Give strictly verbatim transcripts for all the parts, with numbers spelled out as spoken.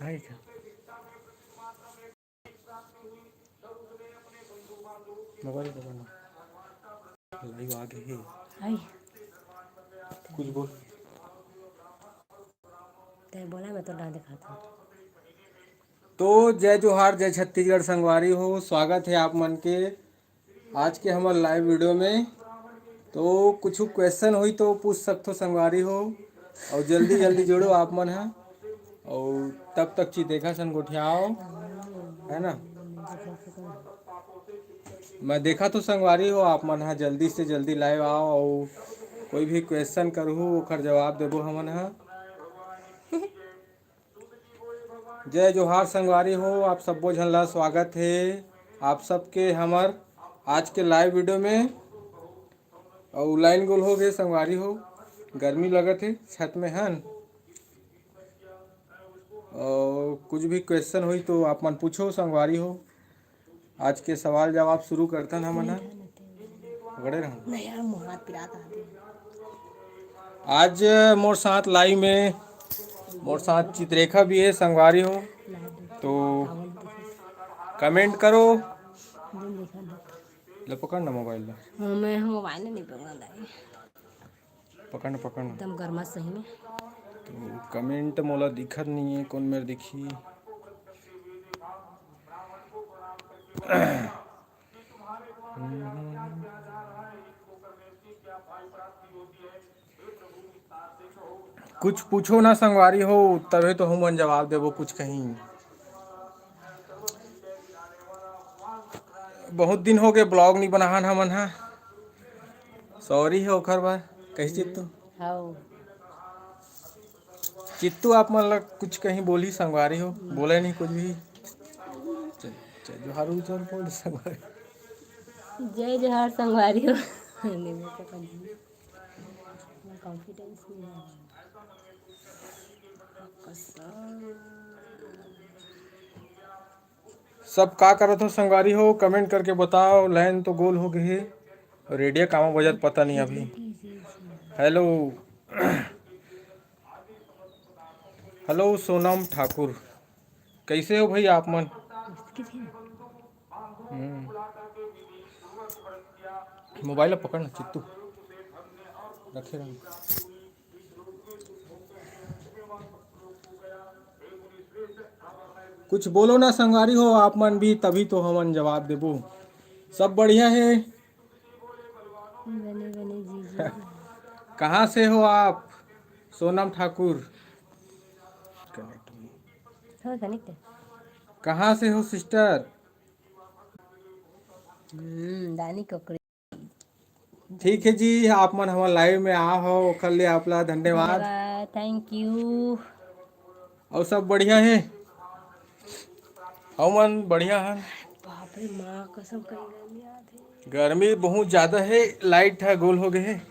भाई का मोबाइल पकड़ना। लाइव आ गए हे। आई। कुछ बोल। ते बोला, मैं तो ना दिखाता हूँ। तो जय जोहार, जय छत्तीसगढ़ संगवारी हो, स्वागत है आप मन के आज के हमर लाइव वीडियो में। तो कुछ क्वेश्चन होई तो पूछ सकथो संगवारी हो, और जल्दी जल्दी जुड़ो आप मन ह, और तब तक चीज देखा सन गोठियाओ, है ना। मैं देखा तो संगवारी हो, आप मन ह जल्दी से जल्दी लाइव आओ, और कोई भी क्वेश्चन करहू, ओकर जवाब देबो हमन ह। जय जोहार संगवारी हो, आप सब्बो झन ला स्वागत हे आप सबके हमर आज के लाइव वीडियो में। अउ लाइन गोल हो गए संगवारी हो, गर्मी लगत हे छत में हन। और कुछ भी क्वेश्चन होई तो आप मन पूछो संगवारी हो। आज के सवाल जवाब शुरू करथन हमन ह। पकड़े रहन। नहीं यार, मोर हाथ पिरात आथे। आज मोर साथ लाइव में मोर साथ चित्रेखा भी है संगवारी हो, तो कमेंट करो। ले पकड़ ना मोबाइल ला। हाँ, मैं मोबाइल नहीं पकड़ा लाई। पकड़, पकड़। एकदम गर्मा सही में। तो कमेंट मोला दिखत नहीं है, कौन मेर दिखी? कुछ पूछो ना संगवारी हो, तभे तो हमन जवाब देबो कुछ कहीं। बहुत दिन हो गए ब्लॉग नहीं बनाहन हमन हा। सॉरी है ओखर बर। कही चित्तू? हाउ। चित्तू आप मन ला कुछ कहीं बोली संगवारी हो, बोले नहीं कुछ भी। चल, चल, जोहार उजर बोल संगवारी। जय जोहार संगवारी हो। नहीं, मैं तो कभी confidence नहीं है। कसम। सब का करत हो संगवारी हो, कमेंट करके बताओ। लाइन तो गोल हो गई है, रेडियो कामा बजत पता नहीं अभी। हेलो, हेलो सोनम ठाकुर, कैसे हो भाई आप मन? हम्म। मोबाइल ला पकड़ ना चित्तू, रखे रहो। कुछ बोलो ना संगवारी हो आप मन भी, तभी तो हमन जवाब देबो। सब बढ़िया है। बने बने जी जी। कहाँ से हो आप सोनम ठाकुर? हो कनेक्ट। कहाँ से हो सिस्टर? हम्म, दानी ककड़ी। ठीक है जी, आप मन हमर लाइव में आ हो, ओखर लिए आप ला धन्यवाद। धन्यवाद, thank you। और सब बढ़िया है? हमन बढ़िया हन। बाप रे, माँ कसम, कहीं गर्मी आत हे। गर्मी बहुत ज्यादा है, लाइट है गोल हो गए है,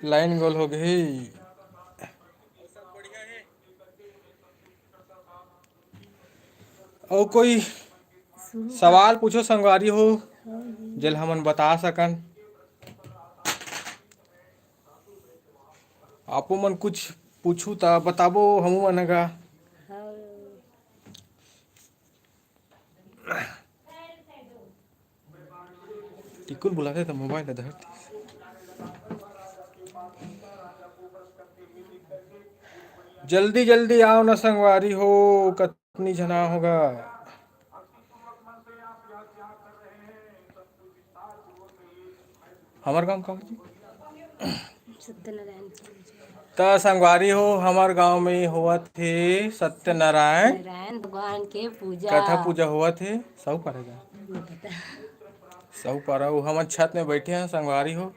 लाइन गोल हो गए है। और कोई शुरू सवाल पूछो संगवारी हो, हाँ जी। जेल हमन बता सकन। आपो मन कुछ पूछू ता बताबो, हमू मन का। हाँ। टिकुल बुलाते तो मोबाइल धरती। जल्दी जल्दी आओ ना संगवारी हो, कतनी झना होगा। हमर गांव का होथे? सत्यनारायण पूजा। त संगवारी हो, हमर गांव में होवत हे सत्यनारायण नारायण भगवान के पूजा। कथा पूजा होवत हे, सहू पारा जा। नहीं पता। सहू पारा, वो हमर छत में बैठे हैं संगवारी हो।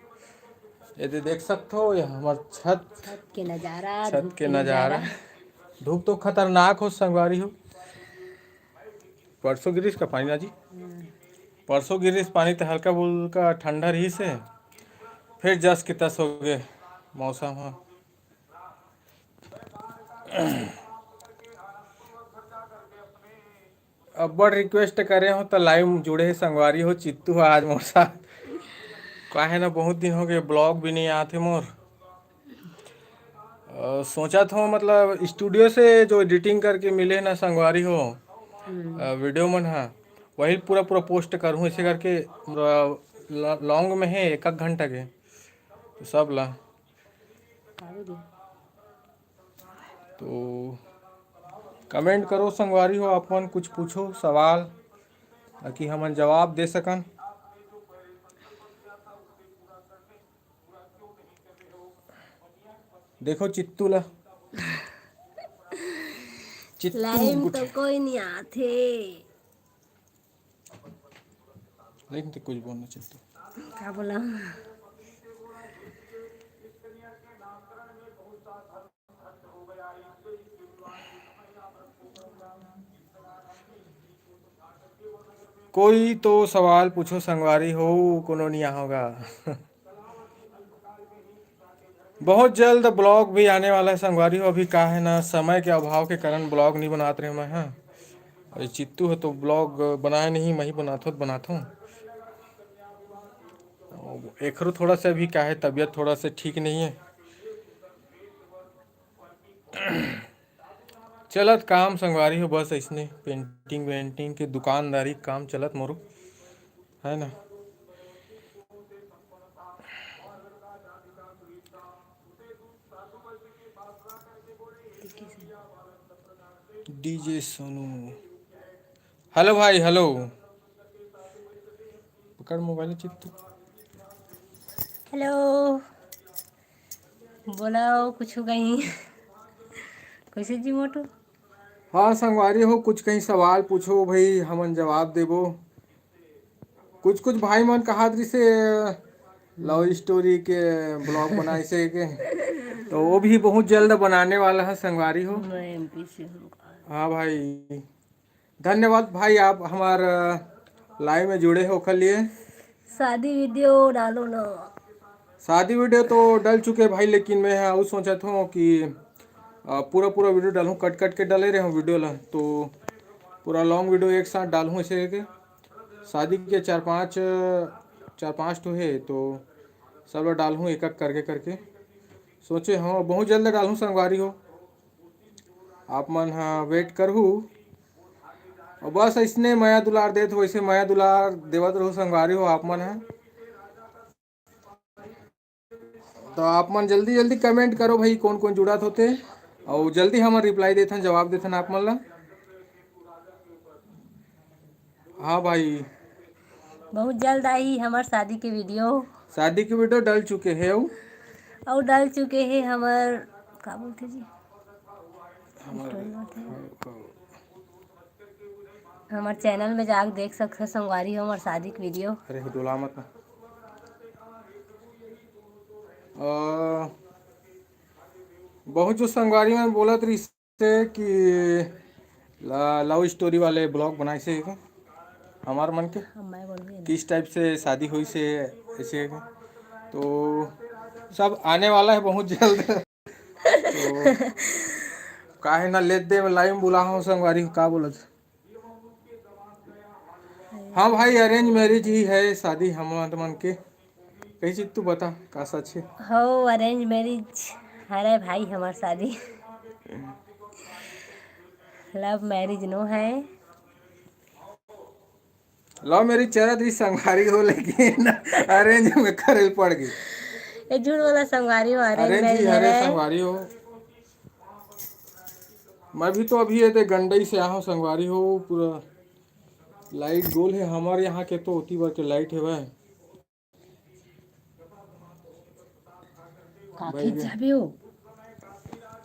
ये दे देख सकथो, ये हमर छत। छत के नजारा, छत धूप के के नजारा। नजारा। धूप तो खतरनाक हो संगवारी हो। परसों गिरिस का पानी ना जी? हम्म। परसों गिरिस पानी तो हल्का बुल्का ठंडा रहिस हे, फिर जस के तस हो गए मौसम ह। अब्बड़ रिक्वेस्ट करे हो त लाइव जुड़े हे संगवारी हो, चित्तू ह आज मोर साथ। काहे ना बहुत दिन हो गए, ब्लॉग भी नहीं आत हे मोर। अ, सोचत हो, मतलब, स्टूडियो से जो एडिटिंग करके मिले ना संगवारी हो, हम्म। अ, वीडियो मन हा, वही पूरा पूरा पोस्ट करहूँ, ऐसे करके पूरा ल-, लॉन्ग में है, एक आध घंटा के, तो सब ला। तो कमेंट करो संगवारी हो, आप मन कुछ पूछो सवाल, ताकि हमन जवाब दे सकन। देखो चित्तू ला। चित्तू लाइन गुट- तो कोई नहीं आथे। लेकिन तो कुछ बोलना चित्तू। का बोला? कोई तो सवाल पूछो संगवारी हो, कोनो नहीं होगा। बहुत जल्द ब्लॉग भी आने वाला है संगवारी हो। अभी का है ना, समय के अभाव के कारण ब्लॉग नहीं बनात रहे मैं, हाँ। और ये चित्तू है तो ब्लॉग बनाए नहीं, मैं ही बनाथो तो बनाथो। एकरो थोड़ा सा अभी का है, तबीयत थोड़ा सा ठीक नहीं है। चलत काम संगवारी हो, बस ऐसने पेंटिंग वेंटिंग के दुकानदारी के काम चलत मोरो, है ना। डीजे सोनू, हेलो भाई, हेलो। पकड़ मोबाइल चित्तू। हेलो, बोलाओ कुछ कहीं। कैसे जी मोटू? हाँ संगवारी हो, कुछ कहीं सवाल पूछो भाई, हमन जवाब देबो। कुछ कुछ भाई मन कहात रिसे लव स्टोरी के ब्लॉग बनाए से के, तो वो भी बहुत जल्द बनाने वाला है संगवारी हो। मैं एमपी से हूँ। हाँ भाई, धन्यवाद भाई, आप हमार लाइव में जुड़े हो के लिए। शादी वीडियो डालो ना। शादी वीडियो तो डल चुके भाई, लेकिन मैं हाँ, वो सोचत हूँ कि अ, पूरा पूरा वीडियो डालूँ, कट कट के डाले रहे हूँ वीडियो ला, तो पूरा लॉन्ग वीडियो एक साथ डालूँ ऐसे करके। शादी के चार पांच, चार पांच ठो है, तो सब ला डालूँ एक एक करके करके। सोचे हूँ बहुत जल्द डालूँ संगवारी हो, आप मन हाँ वेट करहू। और बस इसने मया दुलार देत हो, वैसे मया दुलार देवत रहू संगवारी हो आप मन हाँ। तो आप मन जल्दी जल्दी कमेंट करो भाई, कौन कौन जुड़त होते, और जल्दी हमन रिप्लाई देथन, जवाब देथन आप मन ला। हाँ भाई, बहुत जल्द आई हमर शादी के वीडियो। शादी के वीडियो डल चुके हे, अउ अउ डल चुके हे हमर, का बोलथे जी, हमर स्टोरी बोलथे। हमर चैनल में जाके देख सकथो संगवारी हो हमर शादी के वीडियो। अरे डोला मत ना। अ, बहुत जो संगवारी मन बोलत रहिस कि ल-, लव स्टोरी वाले ब्लॉग बनाए से हमर मन के, हम मैं बोलूँ ये किस टाइप से शादी हुई से ऐसे, तो सब आने वाला है बहुत जल्द। तो काहे ना लेत दे लाइव में बुला हूँ संगवारी, का बोलत? हाँ भाई, अरेंज मैरिज ही है शादी हमन मन के। कही चीज तू बता, का सच है? हो, अरेंज मैरिज हरे भाई हमार शादी। लव मैरिज नो है। लव मैरिज चलत रही संगवारी हो, लेकिन अरेंज में करे पड़ गई। ये झूठ वाला संगवारी हो, अरेंज अरेंज मैरिज ही हरे हरे। संगवारी हो। मैं भी तो अभी ये दे गंडई से आया हूँ संगवारी हो, पूरा लाइट गोल है हमारे यहाँ के, तो ओती बर के लाइट है भाई। काकी बैठ गया। जाबे हो,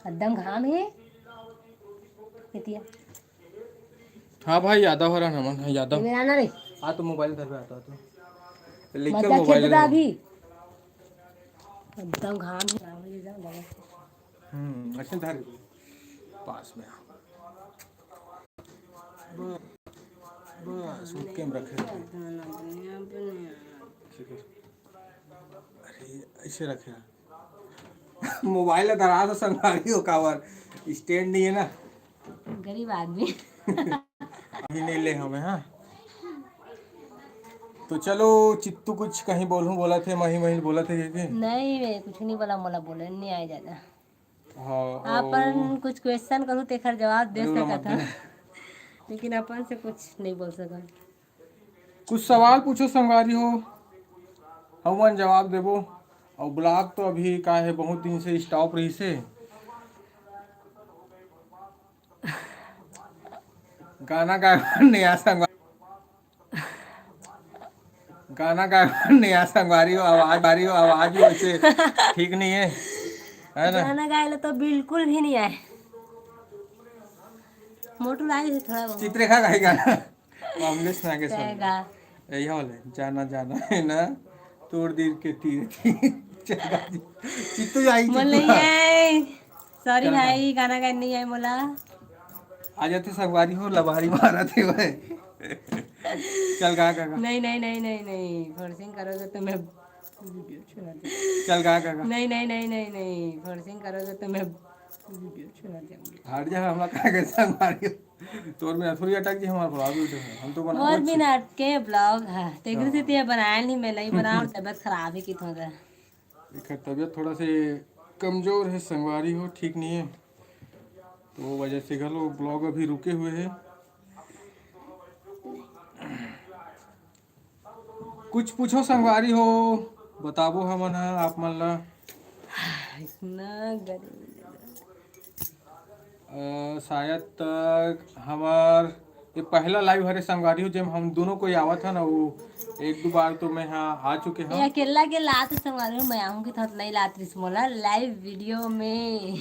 एकदम घाम है। एतिया। हाँ भाई, यादव हरन हमन, हाँ, यादव। ये मेरा ना रे। आ तो मोबाइल धर पे आता तो। लिखे मजा मोबाइल खेत में। अभी। एकदम घाम है, घाम है, एकदम बगल से। हम्म, ऐसे धर। पास में आ। बस, बस, उठ के हम रखे। ठीक है। अरे, ऐसे रखे। मोबाइल धरा तो संभाली हो कावर, स्टैंड नहीं है ना। गरीब आदमी। अभी नहीं ले हमें, हाँ। तो चलो, चित्तू कुछ कहीं बोलूं बोला थे, मही मही बोला थे कि नहीं, मैं कुछ नहीं बोला, मोला बोले नहीं आए ज्यादा। हाँ, अपन कुछ क्वेश्चन करूँ, तेखर जवाब दे सकत हन। लेकिन अपन से कुछ नहीं बोल सकत। कुछ सवाल पूछो संगवारी हो, हमन जवाब देबो। अउ ब्लॉग तो अभी का है, बहुत दिन से स्टॉप रहिसे। गाना गाए बर नइ आय संगवारी, गाना गाए बर नइ आय संगवारी हो, आवाज, आवाज भी वैसे ठीक नहीं है, है ना? गाना गाए ला तो बिल्कुल भी नहीं आए। मोटू ला आए थोड़ा बहुत। चित्ररेखा गाई गाना। कमलेश ना के तय संग। गा। यही वाले, जाना जाना है ना, तोर दिल के तीर तीर। चल गा जी। चित्तू आई, मोला चित्तू नहीं आ। आए। सॉरी चल गा। भाई, गाना गाए नहीं आए मोला। आ जाते संगवारी हो, लबारी मारा थे भाई। चल गा, गा, गा। नहीं, नहीं, नहीं, नहीं, नहीं, forcing करोगे तो मैं video छोड़ा दूँ। चल गा, गा, गा। नहीं, नहीं, नहीं, नहीं, नहीं, forcing करोगे तो मैं video छोड़ा दूँगी। हट जा, हमरा का के संगवारी हो। तोर में थोड़ी अटक जी हमार ब्लॉग वीडियो है। हम तो बना मोर बिन अटके ब्लॉग है। तेकरे से हाँ। ते बनाए नहीं, मैं नहीं बनाऊँ, तबीयत खराब है कि थोड़ा। एकर तबीयत थोड़ा से कमजोर है संगवारी हो, ठीक नहीं है, तो वो वजह से घलो ब्लॉग अभी रुके हुए है। कुछ पूछो संगवारी हो, बताबो हमन ह आप मन ला। इतना गर्मी। अ, शायद तक हमार ये पहला लाइव हरे संगवारी हो, जेम हम दोनों कोई आवत हन, अउ एक दो बार तो मैं हा आ चुके ये हूँ। अकेला के लात संगवारी हो, मैं आऊंगी तो नहीं लात रिस मोला लाइव वीडियो में।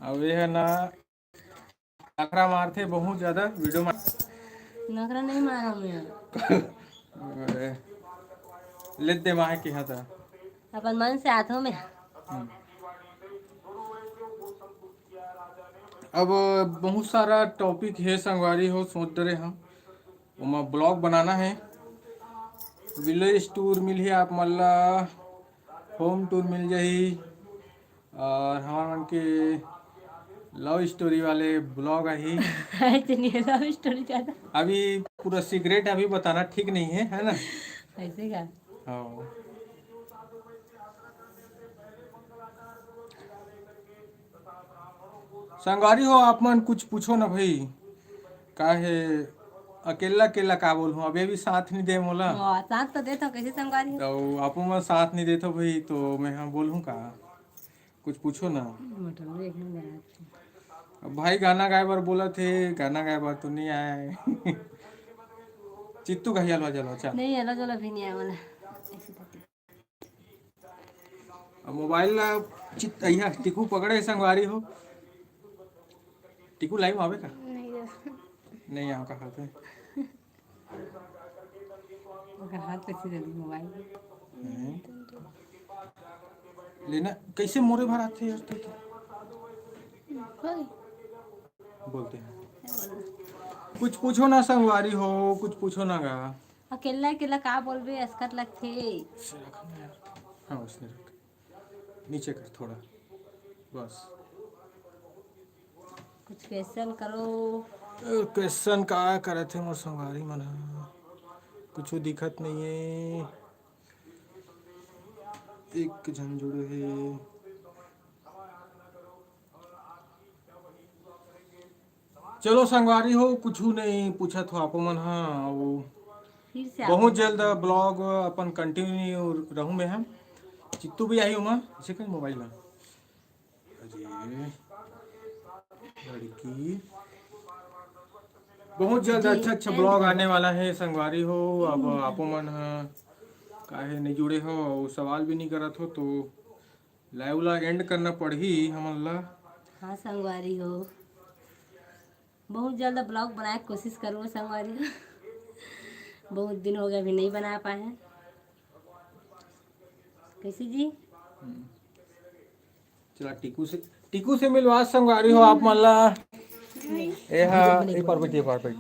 अब ये है ना, नखरा मारथे बहुत ज्यादा वीडियो में। नखरा नहीं मारा मैं। अरे, ले दे माहे के हाथ। अपन मन से आथो मैं। हम्म। अब बहुत सारा टॉपिक है संगवारी हो, सोच डरे हम ओमा ब्लॉग बनाना है। विलेज टूर मिलही आप मन ला, होम टूर मिल जाही, और हमार मन के लव स्टोरी वाले ब्लॉग आही। अच्छा, नहीं है लव स्टोरी ज्यादा। अभी पूरा सीक्रेट अभी बताना ठीक नहीं है, है ना? ऐसे का? हाँ। संगवारी हो, आप मन कुछ पूछो ना भाई, काहे अकेला अकेला का बोलहूँ, अभी भी साथ नहीं दे मोला। हाँ, साथ तो देत हो, कैसे संगवारी हो? तो आपो मन साथ नहीं देत हो भाई, तो मैं हाँ बोलहूँ का? कुछ पूछो ना। मटन देख लो यार। अब भाई गाना गाए बर बोला थे, गाना गाए बर तो नहीं आए। चित्तू कहिया लो, चलो, चल। नहीं, हेलो, चलो, भी नहीं आए वाला। ऐसे करते। अब मोबाइल ला चित-, अइहा, टिकू पकड़े संगवारी हो। टिकू लाइव आवे का? नहीं आवे। नहीं आवे का हाथ में? ओकर हाथ पे सीधे मोबाइल। हम्म। लेना, कैसे मोरे भर आते यार तू तो? बोलते हैं। कुछ पूछो ना संगवारी हो, कुछ पूछो ना गा। अकेला अकेला का बोलबे, असकत लगथे। उसने रखा ना यार। हाँ, उसने रख। नीचे कर थोड़ा, बस। कुछ क्वेश्चन करो। ए, क्वेश्चन का करत हे मोर संगवारी मन ह? कुछ दिखत नहीं है। एक झन जुड़े हे। चलो संगवारी हो, कुछ नहीं पूछत हो आप मन ह, अउ फिर से बहुत जल्द ब्लॉग अपन कंटिन्यू रहूँ मैं ह। चित्तू भी आई उमा, इसे कहीं मोबाइल ह। अरे लड़की, बहुत जल्द अच्छा अच्छा ब्लॉग आने वाला है संगवारी हो। अब आपो मन ह काहे नहीं जुड़े हो, सवाल भी नहीं करत हो, तो लाइव ला एंड करना पड़ही हमन ला। हाँ संगवारी हो, बहुत जल्द ब्लॉग बनाए के कोशिश करूँ संगवारी हो। बहुत दिन हो गया, अभी नहीं बना पाए हैं। कैसे जी? हम्म। चला टिकू से, टिकू से मिलवा संगवारी हो आप मन ला। ए हा, ए पर बैठ, ए पर बैठ।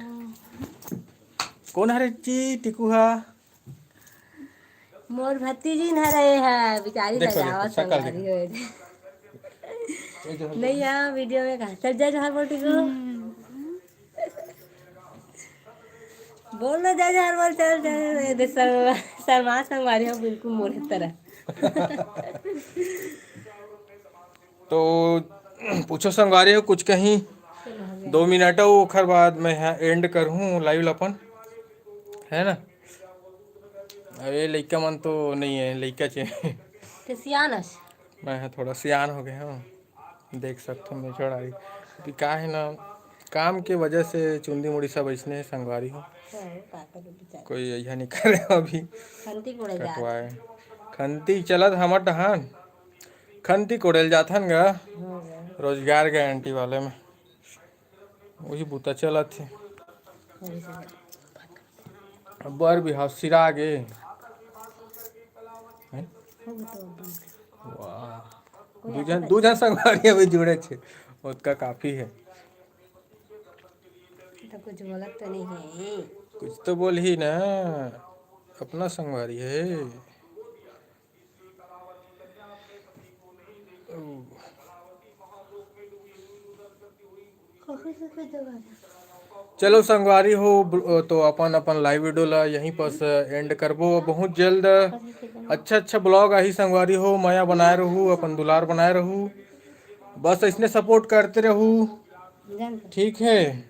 कौन हरे जी टिकू हा? मोर भतीजी न हरे हा, बिचारी देखो, देखो, लजावत शकल संगवारी देखो। हो। ए जो नहीं आ वीडियो में कहा। चल जय जोहार बोल टिकू। बोल ना जय जोहार बोल, चल, चल, ए दे सर-, शर्मा संगवारी हो बिल्कुल मोरे तरह। तो पूछो संगवारी हो कुछ कहीं, दो मिनट हो, ओखर बाद मैं यहाँ एंड करहूँ लाइव ला अपन, है ना? अरे लइका मन तो नहीं है, लइका चे। ते सियान हस। मैं ह थोड़ा सियान हो गए हूँ, देख सकथो मैं छोड़ा। अभी का है ना, काम के वजह से चुंदी मुड़ी सब ऐसने है संगवारी हो। हाँ, का करे बेचारा। कोई यही नहीं करे अभी। खंती कोड़े जात। कटवाए। खंती चलत हमर डहान। खंती कोड़े ल जाथन गा। हाँ, हाँ। रोजगार गारंटी वाले में। वही बूता चलत हे। वही से। बर बिहाव सिरा गे। हैं? हो गया तो अब बंद कर। वाह। कोई दू झन, आता दू झन संगवारी अभी जुड़े छे। ओतका काफी है। तो कुछ बोलत तो नहीं है। कुछ तो बोल ही ना। अपना संगवारी है। चलो संगवारी हो, ब-, तो अपन, अपन लाइव वीडियो ला यहीं पर से एंड करबो। बहुत जल्द अच्छा, अच्छा ब्लॉग आही संगवारी हो। मया बनाए रहू, अपन दुलार बनाए रहू, बस ऐसने सपोर्ट करते रहू, ठीक है?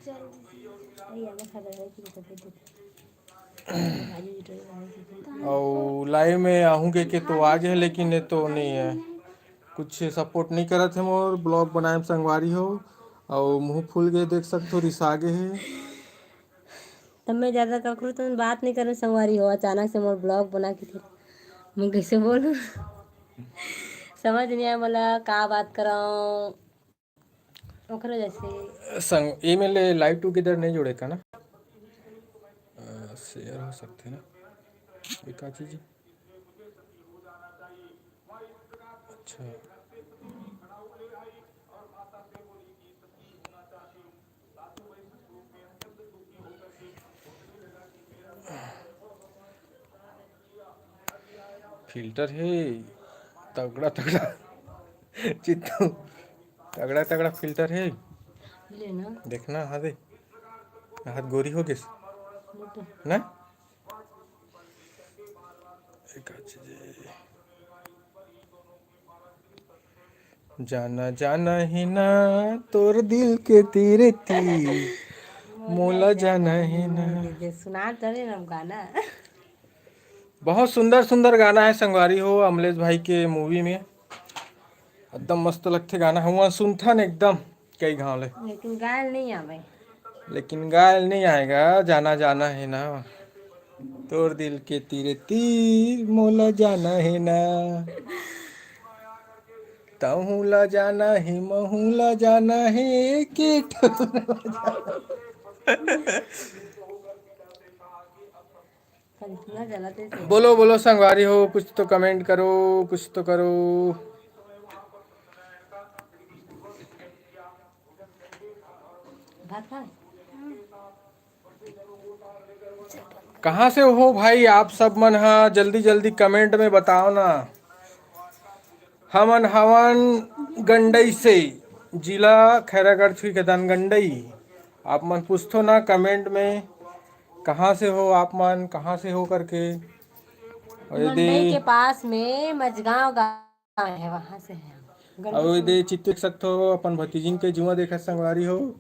अउ लाइव में आहूँ के, के तो आ गए, लेकिन ये तो नहीं है, कुछ सपोर्ट नहीं करत है मोर ब्लॉग बनाए में संगवारी हो। अउ मुँह फूल गए, देख सकथो, रिसा गे है। तब मैं ज्यादा ककरो तो बात नहीं करूँ संगवारी हो, अचानक से मोर ब्लॉग बना के फिर मैं कैसे बोलूँ? समझ नहीं आया मोला का बात कराऊँ। ओकरे जैसे संग, ए में ले लाइव टुगेदर नहीं जुड़े का ना? अ, शेयर हो सकते ना। ये का चीज? अच्छा। फिल्टर हे तगड़ा तगड़ा। चित्तू, तगड़ा तगड़ा फिल्टर हे। ले ना। देखना, हाँ दे, हाथ गोरी हो गिस। ले तो। ना? एक आध चीज हे। जाना जाना हे ना तोर दिल के तीर तीर, मोला जाना हे ना। ये सुना तो रहे ना गाना। बहुत सुंदर सुंदर गाना है संगवारी हो, अमलेश भाई के मूवी में एकदम मस्त लगथे गाना। हुआ सुनथन एकदम कई घाव ले। लेकिन गायल नहीं आवे। लेकिन गायल नहीं आएगा, जाना जाना है ना। तोर दिल के तीरे तीर मोला जाना है ना। तहूँ ला जाना है, महूँ ला जाना है, के ठो बोलो, बोलो संगवारी हो, कुछ तो कमेंट करो, कुछ तो करो। भात खा। कहाँ से हो भाई आप सब मन हा? जल्दी जल्दी कमेंट में बताओ ना। हमन हवन गंडई से, जिला खैरागढ़ छुई के दान गंडई। आप मन पूछथो ना कमेंट में, कहाँ से हो आप मन, कहाँ से हो करके। और ये गंडई दे के पास में मजगांव गांव है, वहां से है हम। गंडई और ये से दे चित्तू देख सकथो, अपन भतीजिन के जुआ देखत संगवारी हो।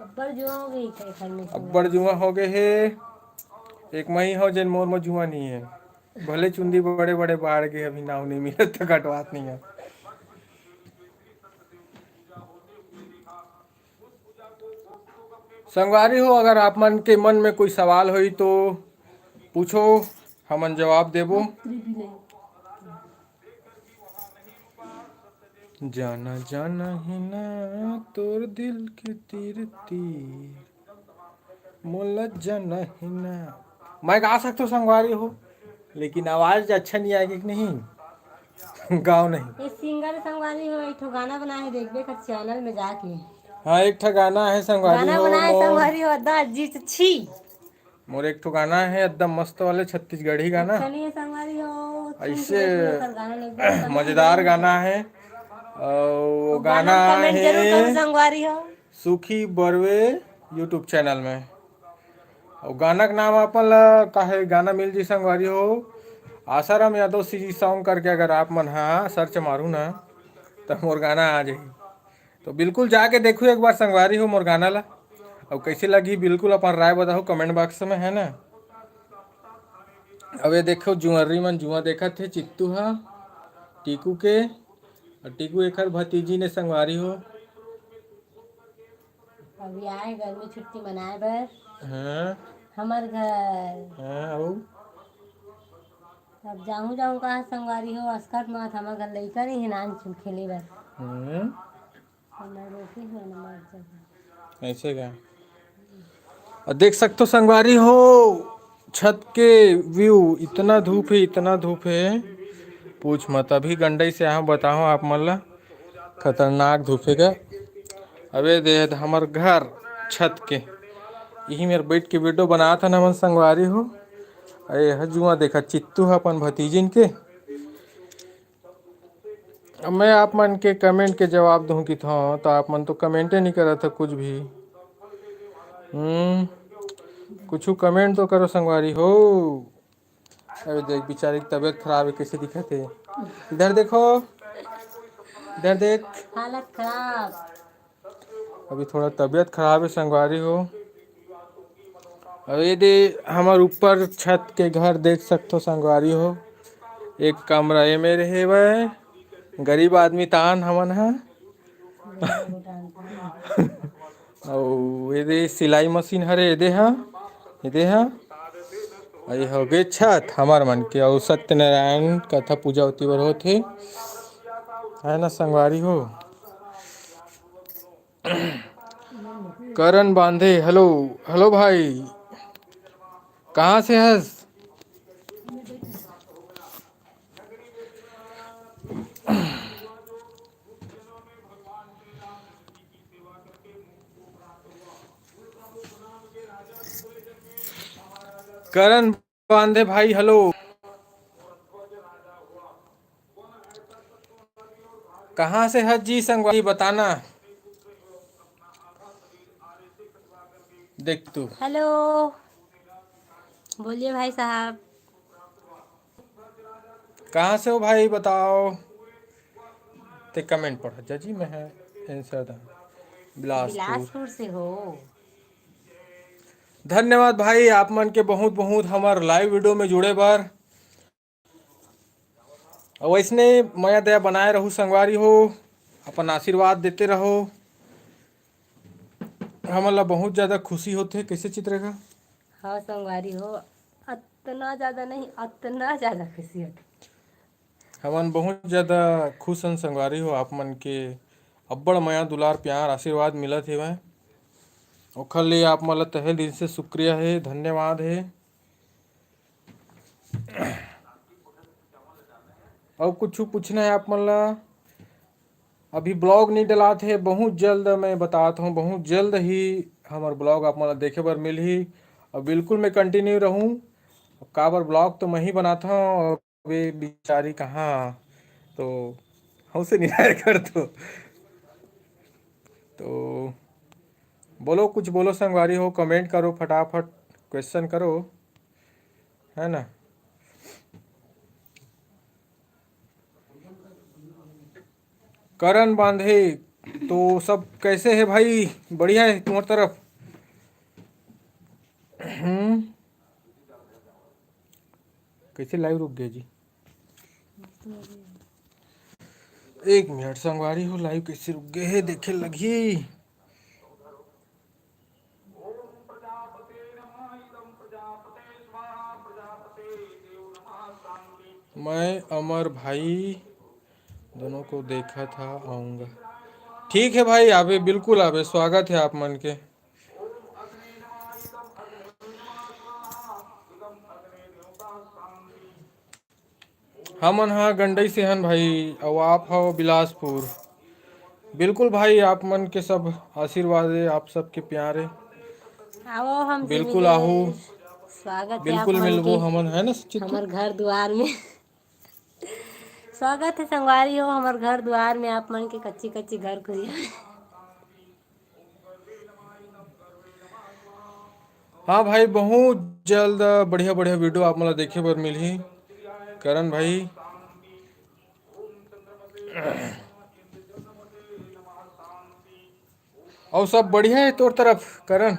अब्बड़ जुआ हो गई कई घर में। अब्बड़ जुआ हो गए हे। एक मही हो जेन मोर में जुआ नहीं है। भले चुंदी बड़े बड़े बाढ़ गए, अभी नाव नहीं मिले तो कटवात नहीं है। संगवारी हो, अगर आप मन के मन में कोई सवाल होई तो पूछो, हमन जवाब देबो। जाना जाना ही ना तोर दिल के तीर तीर, मोला जाना ही ना। मैं गा सकथो संगवारी हो, लेकिन आवाज अच्छा नहीं आएगी कि नहीं? गाओ नहीं। ये सिंगर संगवारी हो, एक ठो गाना बनाए हे, देखबे कर चैनल में जाके। हाँ, एक ठो गाना है संगवारी गाना हो, बनाए मोर संगवारी हो, अद्दा जी तो छी। मोर एक ठो गाना है एकदम मस्त वाले छत्तीसगढ़ी गाना। अच्छा नहीं है संगवारी हो, सुन के ऐसे देखिए, ओकर गाना नहीं, एकदम मजेदार गाना है। और वो वो गाना गाना कमेंट जरूर है करो संगवारी हो। सुखी बरवे YouTube चैनल में। और गाना के नाम अपन ला काहे गाना मिल जी संगवारी हो, आसाराम यादव सीजी सॉन्ग करके अगर आप मन हा सर्च मारू ना, त मोर गाना आ जाही। तो बिल्कुल जाके देखहू एक बार संगवारी हो मोर गाना ला, अउ कैसे लगी बिल्कुल अपन राय बताहू comment box में, है ना। अब ये देखो जुअर्री मन जुआ देखत हे, चित्तू हा टीकू के, अउ टीकू एकर भतीजी ने संगवारी हो। अभी आए गर्मी छुट्टी मनाए बर हाँ। हमर घर। हाँ, अउ? अब जाहूँ जाहूँ कहा संगवारी हो, अस्कट मत, हमर घर लइका नहीं है नान चुन खेले बर। हम्म। हमर रोटी हो न मर जाए। ऐसे का? अउ देख सकथो संगवारी हो, छत के view, इतना धूप है, इतना धूप है, पूछ मत। अभी गंडई से यहाँ बताओ आप मन ला, खतरनाक धूप है का। अबे दे हमर घर छत के, यही मेर बैठ के video बनात हन हमन संगवारी हो। अरे ह जुआ देखा चित्तू ह अपन भतीजिन के। अब मैं आप मन के comment के जवाब दूं कि था, तो आप मन तो comment नहीं करत ह कुछ भी। हम्म, कुछ comment तो करो संगवारी हो। अरे देख, बेचारी की तबीयत खराब है, कैसे दिखत है। इधर देखो, इधर देख। हालत खराब। अभी थोड़ा तबीयत खराब है संगवारी हो। अउ ये दे हमर ऊपर छत के घर देख सकथो संगवारी हो, एक कमरा ये मेरे हेवय, गरीब आदमी तान हमन ह। अउ ये दे सिलाई मशीन हरे, ये दे हा, ये दे हा। अउ ये हो गे छत हमर मन के, अउ सत्यनारायण कथा पूजा होती बर होत हे, है ना संगवारी हो। करण बांधे, hello, hello भाई, कहाँ से हस? करण बांधे भाई, hello। कहाँ से हस जी संगवारी, बताना। देख तू। Hello, बोलिए भाई साहब। कहाँ से हो भाई, बताओ। ते comment पढ़ जा जी, मैं है answer दा। बिलासपुर। बिलासपुर से हो। धन्यवाद भाई, आप मन के बहुत बहुत हमर live video में जुड़े बर। अउ वैसने मया दया बनाए रहू संगवारी हो, अपन आशीर्वाद देते रहो। हमन ला बहुत ज्यादा खुशी होथे। कैसे चित्रेखा? हाँ संगवारी हो, अतना ज्यादा नहीं, अतना ज्यादा खुशी होथे। हमन बहुत ज्यादा खुश हन संगवारी हो, आप मन के अब्बड़ मया, दुलार, प्यार, आशीर्वाद मिलत हेवय, ओखर लिए आप मन ला तहे दिल से शुक्रिया हे, धन्यवाद हे। अउ कुछु पूछना हे आप मन ला? अभी blog नहीं डलात हे, बहुत जल्द मैं बतात हूँ, बहुत जल्द ही हमर blog आप मन ला देखे बर मिलही। अउ बिल्कुल मैं continue रहूँ, काबर blog तो मैं ही बनात हूँ, अउ ये बिचारी कहाँ तो हमसे नहीं आया कर तो। तो बोलो, कुछ बोलो संगवारी हो, comment करो फटाफट, question करो, है ना। करण बांधे, तो सब कैसे है भाई? बढ़िया है तुम्हार तरफ? हम्म, कैसे live रुक गया जी? एक मिनट संगवारी हो, live कैसे रुक गए है, देखे लगही। मैं अमर भाई दोनों को देखा था, आऊँगा। ठीक है भाई, आबे, बिल्कुल आबे, स्वागत है आप मन के। हमन ह गंडई से हन भाई, अउ आप हव बिलासपुर। बिल्कुल भाई, आप मन के सब आशीर्वाद हे, आप सबके प्यार हे। आओ, हम बिल्कुल मिले। आहू। स्वागत हे बिल्कुल आप मन मिलबो के हमन, है ना चित्तू? हमर घर दुआर में। स्वागत हे संगवारी हो, हमर घर दुआर में आप मन के कच्ची कच्ची घर खुरिया। हाँ भाई, बहुत जल्द बढ़िया बढ़िया video आप मन ला देखे बर मिलही। करण भाई, अउ सब बढ़िया हे तोर तरफ, करण?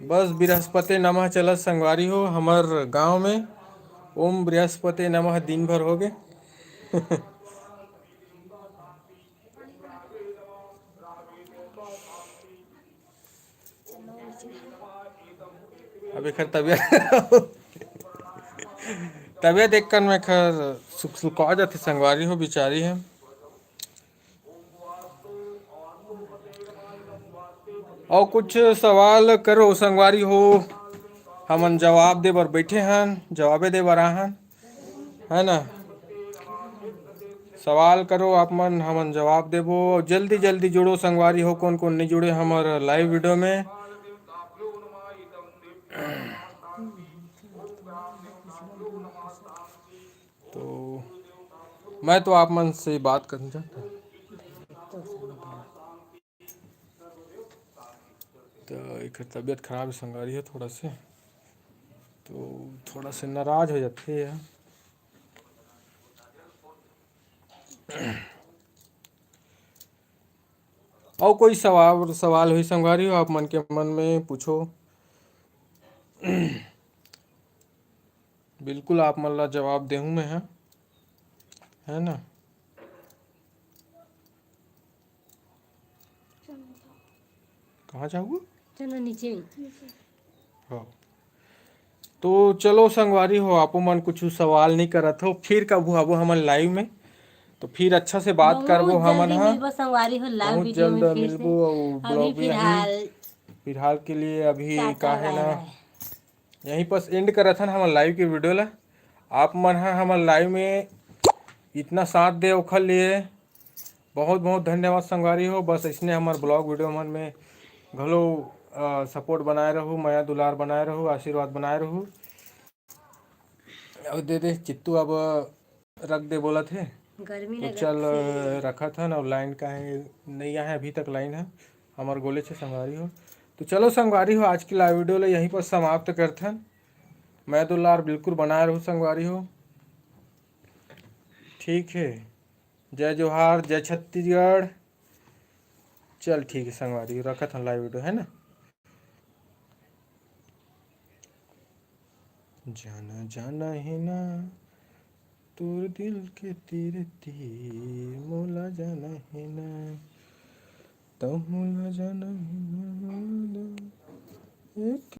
बस बृहस्पति नमः चलत संगवारी हो हमर गांव में। ओम बृहस्पति नमः दिन भर होगे। अब एकर तबियत तबियत देख कर मैं खर सुख सुखा जाथे संगवारी हो, बिचारी हे। अउ कुछ सवाल करो संगवारी हो, हमन जवाब दे बर बैठे हन, जवाबे दे बर आहन, है ना? सवाल करो आप मन, हमन जवाब देबो। अउ जल्दी जल्दी जुड़ो संगवारी हो, कौन कौन नहीं जुड़े हमर लाइव वीडियो में। तो मैं तो आप मन से बात करना चाहता हूँ। तो एक तबीयत खराब है संगवारी है थोड़ा से, तो थोड़ा से नाराज हो जाते हैं। अउ कोई सवाल, सवाल होही संगवारी हो, आप मन के मन में पूछो। बिल्कुल आप मन ला जवाब देहूँ मैं ह, है ना? कहाँ जाहू? चलो नीचे। हाँ। तो चलो संगवारी हो, आपो मन कुछ सवाल नहीं करत हो, फिर कभू आबो हमन लाइव में, तो फिर अच्छा से बात बहुत करबो हमन जल्दी ह। मिलबो संगवारी हो, लाइव बहुत वीडियो जल्द में फिर से। मिलबो अउ अभी blog भी फिलहाल फिलहाल के लिए अभी टाटा का है ना, बाय बाय। यहीं पर एंड करत हन हमर लाइव के वीडियो ला। आप मन ह हमर लाइव में इतना साथ दे ओखर लिए बहुत बहुत धन्यवाद संगवारी हो। बस इसने हमर ब्लॉग वीडियो मन में घलो सपोर्ट बनाए रहू, मया दुलार बनाए रहू, आशीर्वाद बनाए रहू। अब दे दे चित्तू, अब रख दे बोलत हे। गर्मी तो लगत चल, हे। रखत हन। और लाइन का है, नहीं आए अभी तक लाइन ह, हमर गोले छे संगवारी हो। तो चलो संगवारी हो, आज की लाइव वीडियो ला यहीं पर समाप्त करथन। मया दुलार बिल्कुल बनाए रहू संगवारी हो, ठीक है। जय जोहार, जय छत्तीसगढ़। चल ठीक है संगवारी हो, रखत हन लाइव वीडियो, है ना? जाना जाना है ना तोर दिल के तीर तीर, मोला जाना है ना, तहूँ ला जाना है ना, एक